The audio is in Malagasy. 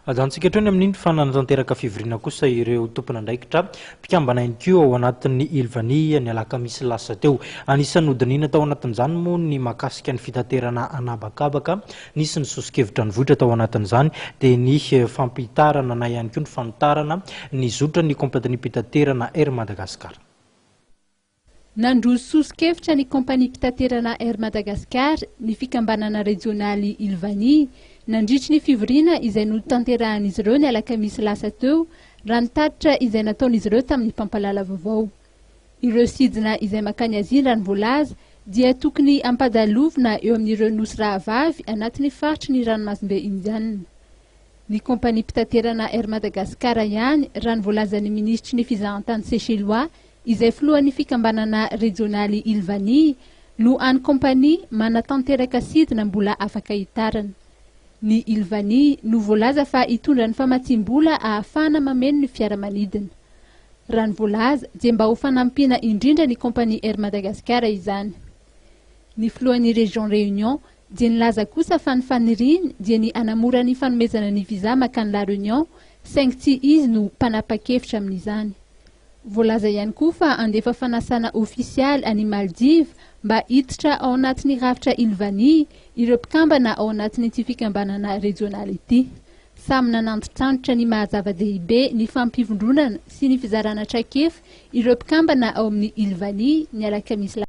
Ajanontsika hatreo ny amin'iny fa nanatanteraka fivoriana kosa ireo tompon'andraikitra mpikambana ihany koa ao anatin'ny Îles Vanille ny alakamisy lasa teo. Anisan'ny nodinihina tao anatin'izany moa ny mahakasika ny fitaterana an'habakabaka. Nisy ny soso-kevitra nivoitra tao anatin'izany dia ny fampitarana na ihany koa ny fanitarana ny zotra ny kompaniam-pitaterana Air Madagascar. Nandroso soso-kevitra ny kaompaniam-pitaterana Air Madagascar ny fikambanana rejionaly Îles Vanille nandritry ny fivoriana izay notanterahan'izy ireo ny alakamisy lasa teo raha nitatitra izay nataon'izy ireo tamin'ny mpampalala vaovao. Ireo sidina izay mankany Azia raha ny voalaza dia tokony hampandalovina eo amin'ireo nosy rahavavy anatin'ny faritry ny ranomasimbe Indianina. Ny kaompaniam-pitaterana Air Madagascar ihany raha ny voalazan'ny minisitry ny fizahantany Seychellois izay filohan'ny fikambanana rejionaly Îles Vanille no hany kaompania manatanteraka sidina mbola afaka hitarana. Ny Îles Vanille no voalaza fa hitondra ny famatsiam-bola ahafahana mameno ny fiaramanidina. Raha ny voalaza dia mba ho fanampiana indrindra ny kaompania Air Madagascar izany. Ny filohan'ny Région Réunion dia nilaza kosa fa ny faniriany dia ny hanamora ny fanomezana ny visa makany La Réunion saingy tsy izy no mpanapa-kevitra amin'izany. Voalaza ihany koa fa handefa fanasana ofisialy any Maldives mba hiditra ao anatin'ny rafitra Îles Vanille ireo mpikambana ao anatin'ity fikambanana rejionaly ity. Samy nanantitrantitra ny maha zava-dehibe ny fampivondronana sy ny fizarana traikefa ireo mpikambana ao amin'ny Îles Vanille ny alakamisy.